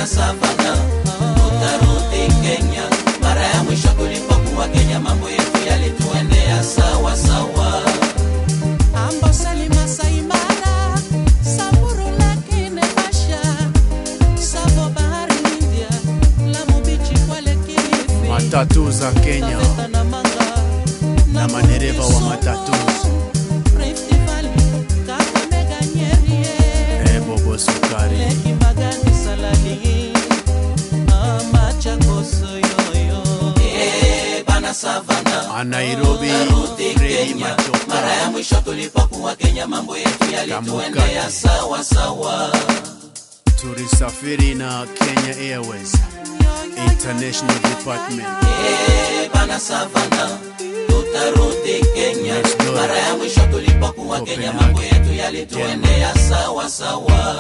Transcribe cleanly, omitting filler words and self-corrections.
Bana Savana, tutarudi Kenya. Mara ya mwisho tulipokuwa Kenya mambo yetu yalituendea sawa sawa. Amboseli Masai Mara, Samburu Lake Naivasha, Tsavo Bahari India, Lamu Beach Kwale Kilifi, Matatu za Kenya Taveta na Manga, na madereva wa matatu. Rift Valley, Kakamega Nyeri, Bobo Sukari. Lake Magadi Salali, Machakos yoyo. Bana Savana, A Nairobi, tutarudi Fredi Kenya. Machoka. Mara ya mwisho tulipokuwa Kenya mambo yetu yalituendea Kamukati. sawa sawa. Tulisafiri na Kenya Airways International Department. Bana Savana, tutarudi Kenya. Next door. Mara ya mwisho tulipokuwa Kenya mambo yetu yalituendea sawa sawa.